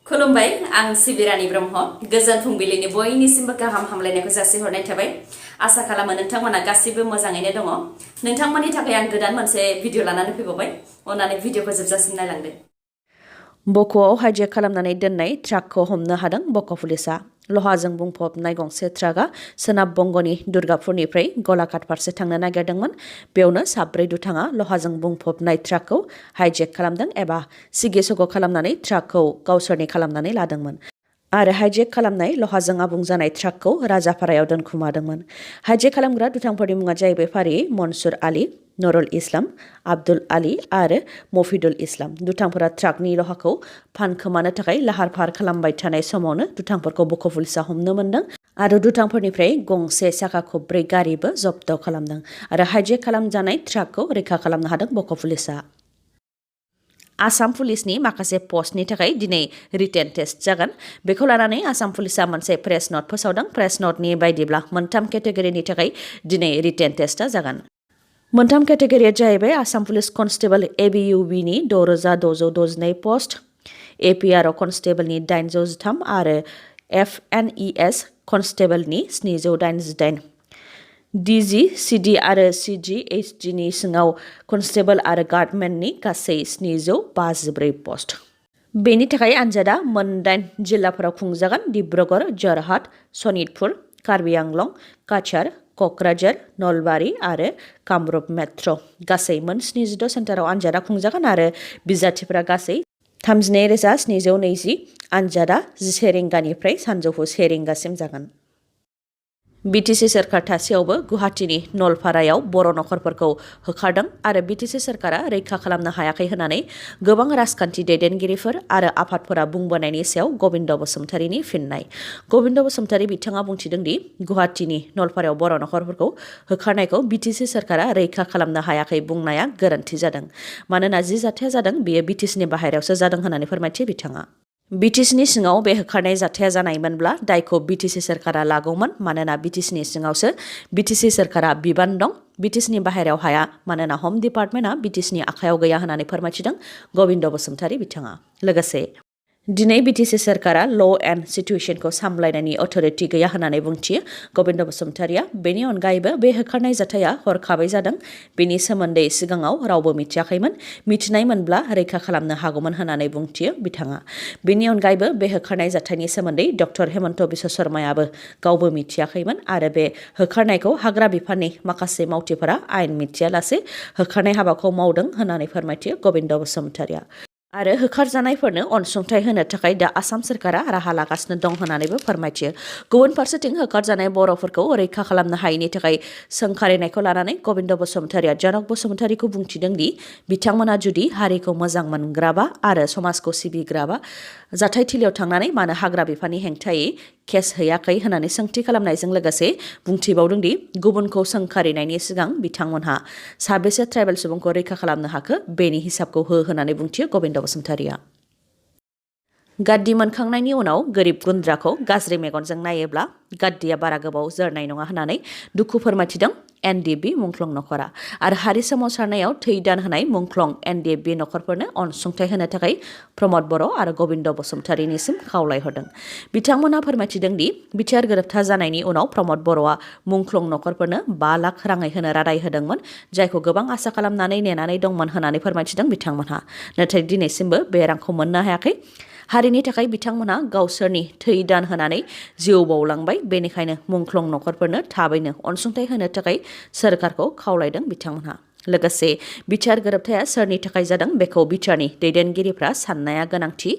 खुलुमबाय आं सिबिरानि ब्रह्म गोजोन फुंबिलिनि बयनिसिमबो गाहाम हामलायनायखौ जासिहरनाय थाबाय आसा खालामो नोंथांमोना गासिबो मोजाङैनो दङ नोंथांमोननि थाखाय आं गोदान मोनसे भिडिअ लानानै फैबावबाय अन्नानै भिडिअखौ जोबजासिम नायलांदो बक'आव हाइजेक खालामनानै दोननाय ट्राकखौ हमनो हादों बक' पुलिसा लहाजों बुंफबनाय गंसे ट्राकआ सोनाब बंगनि दुर्गापुरनिफ्राय गलाघाट फारसे थांनो नागिरदोंमोन बेयावनो साब्रै दुथाङा लहाजों बुंफबनाय ट्राकखौ हाइजेक खालामदों एबा सिगे सग' खालामनानै ट्राकखौ गावसोरनि खालामनानै लादोंमोन आरो हाइजेक खालामनाय लहाजों आबुं जानाय ट्राकखौ राजापारायाव दोनखुमादोंमोन हाइजेक खालामग्रा दुथांफोरनि मुङा जाहैबाय फारियै मनसुर आली नरुल इस्लाम आब्दुल आली आरो मफिदुल इस्लाम दुथांफोरा ट्राकनि लहाखौ फानखोमानो थाखाय लाहार फाहार खालामबाय थानाय समावनो दुथांफोरखौ बक' पुलिसा हमनो मोनदों आरो दुथांफोरनिफ्राय गंसे साखा खब्रै गारिबो जब्द खालामदों आरो हाइजेक खालामजानाय ट्राकखौ रैखा खालामनो हादों बक' पुलिसा आसाम पुलिसनि माखासे पस्टनि थाखाय दिनै रिटेन टेस्ट जागोन बेखौ लानानै आसाम पुलिसा मोनसे प्रेस नट फोसावदों प्रेस नटनि बायदिब्ला मोनथाम केटेगरिनि थाखाय दिनै रिटेन टेस्टआ जागोन मोनथाम केटेगरिया जाहैबाय आसाम पुलिस कनस्टेबल एबिइउबिनि 6662 पस्ट एपिआरअ कनस्टेबलनि 813 आरो एफएनइएस कनस्टेबलनि 788 डिजि सिडि आरो सिजिएइचडिनि सिङाव कनस्टेबल आरो गार्डमेननि गासै 754 पस्ट बेनि थाखाय आनजादा मोन 8 जिल्लाफोराव खुंजागोन डिब्रुगड़ जरहाट सनितपुर कार्बि आंलं काछार क'क्राझार नलबारि आरो कामरुप मेट्र गासै मोन 76 सेन्टाराव आनजादा खुंजागोन आरो बिजाथिफोरा गासै 32,720 आनजादा 11 रिंगानिफ्राय सानजौफु 1 रिंगासिम जागोन बिटिसि सोरखार थासेयावबो गुवाहाटीनि नलपारायाव बर' नखरफोरखौ होखारदों आरो बिटिसि सोरखारा रैखा खालामनो हायाखै होननानै गोबां राजखान्थि दैदेनगिरिफोर आरो आफादफोरा बुंबोनायनि सायाव गबिन्द बसुमतारीनि फिननाय गबिन्द बसुमतारी बिथाङा बुंथिदों दि गुवाहाटीनि नलपारायाव बर' नखरफोरखौ होखारनायखौ बिटिसि सोरखारा रैखा खालामनो हायाखै बुंनाया गोरोन्थि जादों मानोना जि जाथाया जादों बेयो बिटिसिनि बाहेरायावसो जादों होननानै फोरमायथियो बिथाङा बिटिसिनि सिङाव बे होखारनाय जाथाया जानायमोनब्ला दायखौ बिटिसि सोरखारा लागौमोन मानोना बिटिसिनि सिङावसो बिटिसि सोरखारा बिबान दं बिटिसिनि बाहेरायाव हाया मानोना हम डिपार्टमेन्टआ बिटिसिनि आखायाव गैया होननानै फोरमायथिदों गबिन्द बसुमतारी बिथाङा लोगोसे दिनै बिटिसि सोरखारा ल' एन्ड सिटुएसनखौ सामलायनायनि अथ'रिटि गैया होननानै बुंथियो गबिन्द बसुमतारीया बेनि अनगायैबो बे होखारनाय जाथाया हरखाबै जादों बेनि सोमोन्दै सिगाङाव रावबो मिथियाखैमोन मिथिनायमोनब्ला रैखा खालामनो हागौमोन होननानै बुंथियो बिथाङा बेनि अनगायैबो बे होखारनाय जाथायनि सोमोन्दै डक्टर हेमन्त बिश्व शर्मायाबो गावबो मिथियाखैमोन आरो बे होखारनायखौ हाग्रा बिफाननि माखासे मावथिफोरा आयेन मिथियालासे होखारनाय हाबाखौ मावदों होननानै फोरमायथियो गबिन्द बसुमतारीया आरो होखारजानायफोरनो अनसुंथाइ होनो थाखाय दा आसाम सोरखारा राहा लागासिनो दं होननानैबो फोरमायथियो गुबुन फारसेथिं होखारजानाय बर'फोरखौ रैखा खालामनो हायैनि थाखाय सोंखारिनायखौ लानानै गबिन्द बसुमतारीया जनक बसुमतारीखौ बुंथिदों दि बिथांमोना जुदि हारिखौ मोजां मोनग्राबा आरो समाजखौ सिबिग्राबा जाथायथिलियाव थांनानै मानो हाग्रा बिफाननि हेंथायै केस हैयाखै होननानै सोंथि खालामनायजों लोगोसे बुंथिबावदों दि गुबुनखौ सोंखारिनायनि सिगां बिथांमोनहा साबेसे ट्राइबेल सुबुंखौ रैखा खालामनो हाखो बेनि हिसाबखौ होननानै बुंथियो गबिन्द बसुमतारीया गाद्दि मोनखांनायनि उनाव गोरिब गुन्द्राखौ गाज्रि मेगनजों नायोब्ला गाद्दिया बारा गोबाव जोरनाय नङा होननानै दुखु फोरमायथिदों NDFB मुंख्लं नख'रा आरो हारि सोमावसारनायाव थै दान होनाय मुंख्लं NDFB नखरफोरनो अनसुंथाइ होनो थाखाय प्रमद बर' आरो गबिन्द बसुमतारीनिसिम खावलायहरदों बिथांमोनहा फोरमायथिदों दि बिटिआर गोरोबथा जानायनि उनाव प्रमद बर'आ मुंख्लं नखरफोरनो 5 लाख राङै होनो रादाय होदोंमोन जायखौ गोबां आसा खालामनानै नेनानै दंमोन होननानै फोरमायथिदों बिथांमोनहा नाथाय दिनैसिमबो बे रांखौ मोननो हायाखै हारिनि थाखाय बिथांमोनहा गावसोरनि थै दान होनानै जिउ बावलांबाय बेनिखायनो मुंख्लं नखरफोरनो थाबैनो अनसुंथाइ होनो थाखाय सोरखारखौ खावलायदों बिथांमोनहा लोगोसे बिटिआर गोरोबथाया सोरनि थाखाय जादों बेखौ बिटिआरनि दैदेनगिरिफ्रा साननाया गोनांथि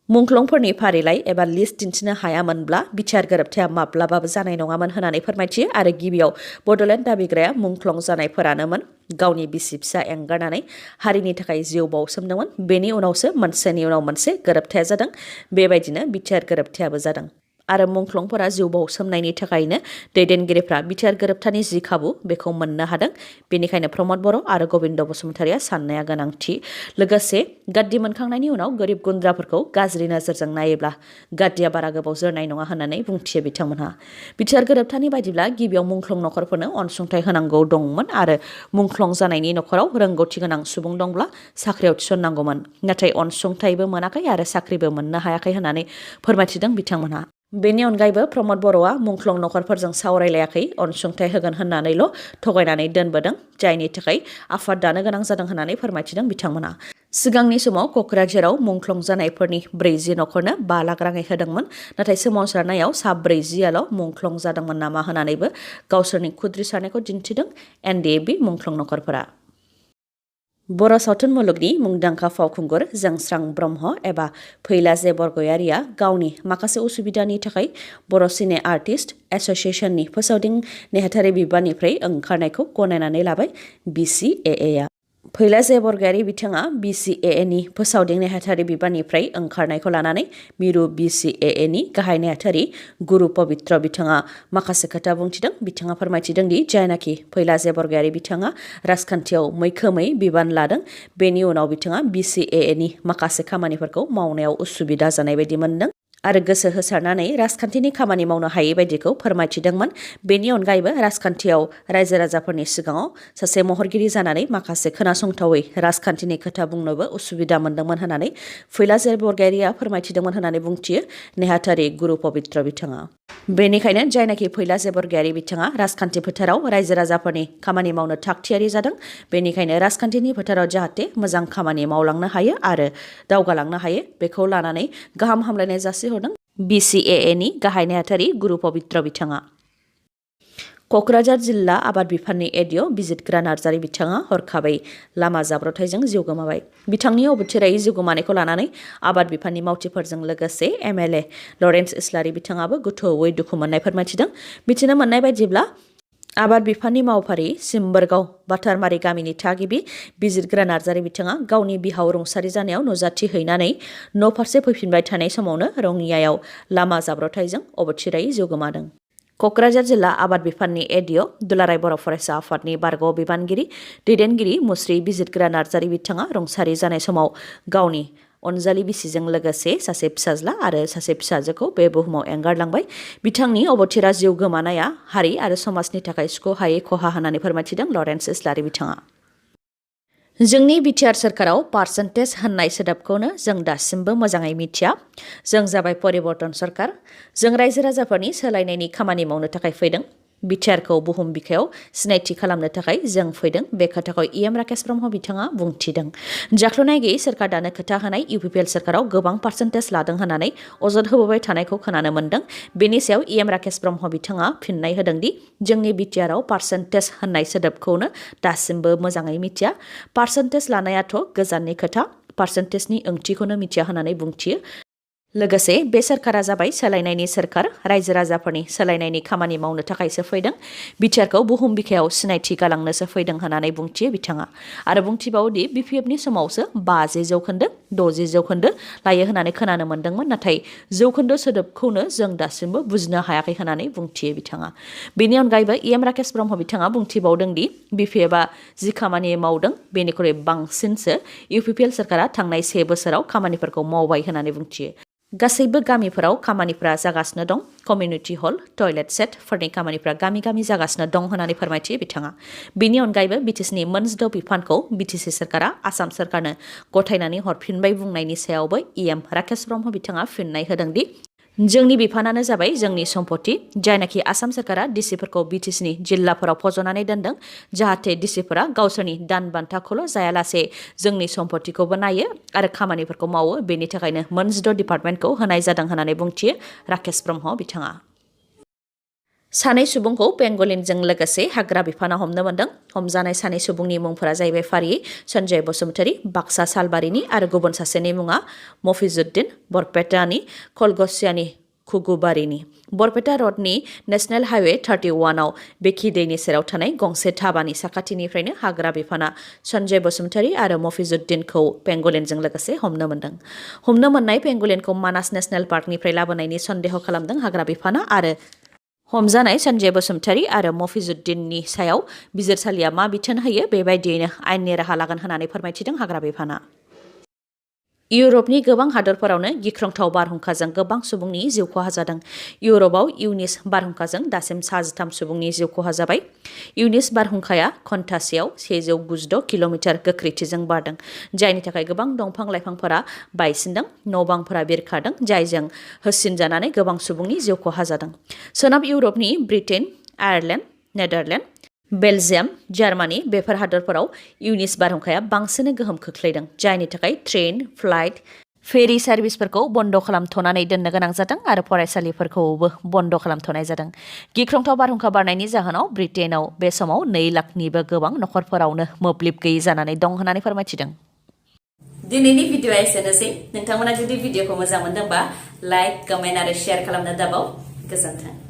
मुंख्लंफोरनि फारिलाइ एबा लिस्ट दिन्थिनो हायामोनब्ला बिटिआर गोरोबथाया माब्लाबाबो जानाय नङामोन होननानै फोरमायथियो आरो गिबियाव बड'लेण्ड दाबिग्राया मुंख्लं जानायफोरानोमोन गावनि बिसि फिसा एंगारनानै हारिनि थाखाय जिउ बावसोमदोंमोन बेनि उनावसो मोनसेनि उनाव मोनसे गोरोबथाया जादों बेबायदिनो बिटिआर गोरोबथायाबो जादों आरो मुंख्लंफोरा जिउ बाउसोमनायनि थाखायनो दैदेनगिरिफ्रा बिटिआर गोरोबथानि जि खाबु बेखौ मोननो हादों। बेनिखायनो प्रमद बर' आरो गबिन्द बसुमतारिया साननाया गोनांथि। लोगोसे गाद्दि मोनखांनायनि उनाव गोरिब गुन्द्राफोरखौ गाज्रि नोजोरजों नायोब्ला गाद्दिया बारा गोबाव जोरनाय नङा होननानै बुंथियो बिथांमोनहा। बिटिआर गोरोबथानि बायदिब्ला गिबियाव मुंख्लं नख'रफोरनो अनसुंथाइ होनांगौ दंमोन आरो मुंख्लं जानायनि नख'राव रोंगौथि गोनां सुबुं दंब्ला साख्रियाव थिसननांगौमोन। नाथाय अनसुंथाइबो मोनाखै आरो साख्रिबो मोननो हायाखै होननानै फोरमायथिदों बिथांमोनहा। बेनि अनगायैबो प्रमद बर'आ मुंख्लं नख'रफोरजों सावरायलायाखै, अनसुंथाइ होगोन होननानैल' थगायनानै दोनबोदों, जायनि थाखाय आफाद दानो गोनां जादों होननानै फोरमायथिदों बिथांमोनहा। सिगांनि समाव क'क्राझाराव मुंख्लं जानायफोरनि 40 नख'रनो 5 लाख राङै होदोंमोन। नाथाय सोमावसारनायाव सा 40आल' मुंख्लं जादोंमोन नामा होननानैबो गावसोरनि खुद्रिसारनायखौ दिन्थिदों NDFB मुंख्लं नख'रफोरा। बर' सावथुन मुलुगनि मुंदांखा फावखुंगुर जोंस्रां ब्रह्म एबा फैलाजे बरगयारिया गावनि माखासे उसुबिदानि थाखाय बर' सिने आर्टिस्ट एस'सिएशननि फोसावदिं नेहाथारि बिबाननिफ्राय ओंखारनायखौ गनायनानै लाबाय BCAA-आ। फैलाजे बरगयारि बिथाङा BCAA-नि फोसावदिं नेहाथारि बिबाननिफ्राय ओंखारनायखौ लानानै मिरु BCAA-नि गाहाय नेहाथारि गुरु पबित्र बिथाङा माखासे खोथा बुंथिदों। बिथाङा फोरमायथिदों दि जायनाखि फैलाजे बरगयारि बिथाङा राजखान्थियाव मैखोमै बिबान लादों, बेनि उनाव बिथाङा BCAA-नि माखासे खामानिफोरखौ मावनायाव उसुबिदा जानाय बायदि मोनदों आरो गोसो होसारनानै राजखान्थिनि खामानि मावनो हायै बायदिखौ फोरमायथिदोंमोन। बेनि अनगायैबो राजखान्थियाव रायजो राजाफोरनि सिगाङाव सासे महरगिरि जानानै माखासे खोनासंथावै राजखान्थिनि खोथा बुंनोबो उसुबिदा मोनदोंमोन होननानै फैलाजे बरगयारिया फोरमायथिदोंमोन होननानै बुंथियो नेहाथारि गुरु पबित्र बिथाङा। बेनिखायनो जायनाखि फैलाजे बरगयारि बिथाङा राजखान्थि फोथाराव रायजो राजाफोरनि खामानि मावनो थागथियारि जादों, बेनिखायनो राजखान्थिनि फोथाराव जाहाथे मोजां खामानि मावलांनो हायो आरो दावगालांनो हायो, बेखौ लानानै गाहाम हामलायनाय जासिहरदों BCAA-नि गाहाय नेहाथारि गुरु पबित्र बिथाङा। क'क्राझार जिल्ला आबाद बिफाननि एडिअ बिजितग्रा नार्जारि बिथाङा हरखाबै लामा जाब्रबथायजों जिउ गोमाबाय। बिथांनि अबथिरायै जिउ गोमानायखौ लानानै आबाद बिफाननि मावथिफोरजों लोगोसे MLA लरेन्स इस्लारि बिथाङाबो गोथौयै दुखु मोननाय फोरमायथिदों। मिथिनो मोननाय बायदिब्ला आबाद बिफाननि मावफारि सिम्बोरगाव बाथारमारि गामिनि थागिबि बिजितग्रा नार्जारि बिथाङा गावनि बिहाव रुंसारि जानायाव नुजाथिहैनानै न' फारसे फैफिनबाय थानाय समावनो रङियायाव लामा जाब्रबथायजों अबथिरायै जिउ गोमादों। क'क्राझार जिल्ला आबाद बिफाननि एडिअ दुलाराय बर' फरायसा आफादनि बारग' बिबानगिरि दैदेनगिरि मुस्रि बिजितग्रा नार्जारि बिथाङा रुंसारि जानाय समाव गावनि अनजालि बिसिजों लोगोसे सासे फिसाज्ला आरो सासे फिसाजोखौ बे बुहुमाव एंगारलांबाय। बिथांनि अबथिरा जिउ गोमानाया हारि आरो समाजनि थाखाय सुख'हायै खहा होननानै फोरमायथिदों लरेन्स इस्लारि बिथाङा। जोंनि बिटिआर सोरखाराव पार्सेन्टेज होननाय सोदोबखौनो जों दासिमबो मोजाङै मिथिया। जों जाबाय परिबर्तन सरकार। जों रायजो राजाफोरनि सोलायनायनि खामानि मावनो थाखाय फैदों। बिटिआरखौ बुहुम बिखायाव सिनायथि खालामनो थाखाय जों फैदों। बे खोथाखौ राकेश ब्रह्म बिथाङा बुंथिदों। जाख्ल'नाय गैयै सोरखार दानो खोथा होनाय UPPL सोरखाराव गोबां पार्सेन्टेज लादों होननानै अजद होबोबाय थानायखौ खोनानो मोन्दों। बेनि सायाव राकेश ब्रह्म बिथाङा फिननाय होदों दि जोंनि बिटिआराव पार्सेन्टेज होननाय सोदोबखौनो दासिमबो मोजाङै मिथिया। पार्सेन्टेज लानायाथ' गोजाननि खोथा, पार्सेन्टेजनि ओंथिखौनो मिथिया होननानै बुंथियो। लोगोसे बे सोरखारा जाबाय सोलायनायनि सोरखार। रायजो राजाफोरनि सोलायनायनि खामानि मावनो थाखायसो फैदों। बिटिआरखौ बुहुम बिखायाव सिनायथि गालांनोसो फैदों होननानै बुंथियो बिथाङा। आरो बुंथिबावोदि BPFनि समावसो 50% 60% लायो होननानै खोनानो मोन्दोंमोन। नाथाय जौखोन्दो सोदोबखौनो जों दासिमबो बुजिनो हायाखै होननानै बुंथियो बिथाङा। बेनि अनगायैबो राकेश ब्रह्म बिथाङा बुंथिबावदों दि BPFआ जि खामानि मावदों बेनिख्रुइ बांसिनसो UPPL सोरखारा थांनाय 1 बोसोराव खामानिफोरखौ मावबाय होननानै बुंथियो। गासैबो गामिफोराव खामानिफ्रा जागासिनो दं। कमिउनिटि हल, टयलेट सेटफोरनि खामानिफ्रा गामि गामि जागासिनो दं होननानै फोरमायथियो बिथाङा। बेनि अनगायैबो BTCनि मोनजिद' बिफानखौ BTC सोरखारा आसाम सोरखारनो गथायनानै हरफिनबाय बुंनायनि सायावबो राकेश ब्रह्म बिथाङा फिननाय होदों दि जोंनि बिफानानो जाबाय जोंनि सम्पति। जायनाखि आसाम सोरखारा डिसिफोरखौ BTCनि जिल्लाफोराव फज'नानै दोनदों, जाहाथे डिसिफोरा गावसोरनि दान बान्थाखौल' जायालासे जोंनि सम्पतिखौबो नायो आरो खामानिफोरखौ मावो। बेनि थाखायनो मोनजिद' डिपार्टमेन्टखौ होनाय जादों होननानै बुंथियो राकेश ब्रह्म बिथाङा। सानै सुबुंखौ पेंगलिनजों लोगोसे हाग्रा बिफाना हमनो मोन्दों। हमजानाय सानै सुबुंनि मुंफोरा जाहैबाय फारियै सन्जय बसुमतारी बाक्सा सालबारिनि आरो गुबुन सासेनि मुङा मफिजुद्दिन बरपेटानि कलगसियानि खुगुबारिनि बरपेटा रडनि नेशनेल हाइवे 31 आव बेखि दैनि सेराव थानाय गंसे धाबानि साखाथिनिफ्रायनो हाग्रा बिफाना सन्जय बसुमतारी आरो मफिजुद्दिनखौ पेंगुलिनजों लोगोसे हमनो मोन्दों। हमनो मोननाय पेंगुलिनखौ मानास नेशनेल पार्कनिफ्राय लाबोनायनि सन्देह खालामदों हाग्रा बिफाना आरो हमजानाय सन्जय बसुमतारी आरो मफिजुद्दिननि सायाव बिजिरसालिया मा बिथोन होयो बेबायदियैनो आयेननि राहा लागोन होननानै फोरमायथिदों हाग्रा बिफाना। इउरपनि गोबां हादरफोरावनो गिख्रंथाव बारहुंखाजों गोबां सुबुंनि जिउ खहा जादों। इउरपआव इउनिस बारहुंखाजों दासिम 63 सुबुंनि जिउ खहा जाबाय। इउनिस बारहुंखाया घन्टासेयाव 196 किल'मिटार गोख्रैथिजों बारदों, जायनि थाखाय गोबां दंफां लाइफांफोरा बायसिनदों, न' बांफोरा बिरखारदों, जायजों होसिनजानानै गोबां सुबुंनि जिउ खहा जादों। सोनाब इउरपनि Britain, Ireland, Netherland, Belgium, Germany बेफोर हादरफोराव इउनिस बारहुंखाया बांसिनै गोहोम खोख्लैदों, जायनि थाखाय ट्रेन, फ्लाइट, फेरि सार्भिसफोरखौ बन्द खालामथ'नानै दोननो गोनां जादों आरो फरायसालिफोरखौबो बन्द खालामथ'नाय जादों। गिख्रंथाव बारहुंखा बारनायनि जाहोनाव ब्रिटेनाव बे समाव 2 लाखनिबो गोबां नखरफोरावनो मोब्लिब गैयै जानानै दं होननानै फोरमायथिदों। दिनैनि भिडिअआ एसेनोसै। नोंथांमोना जुदि भिडिअखौ मोजां मोनदोंबा लाइक, कमेन्ट आरो शेयार खालामनो दाबाव। गोजोन्थों।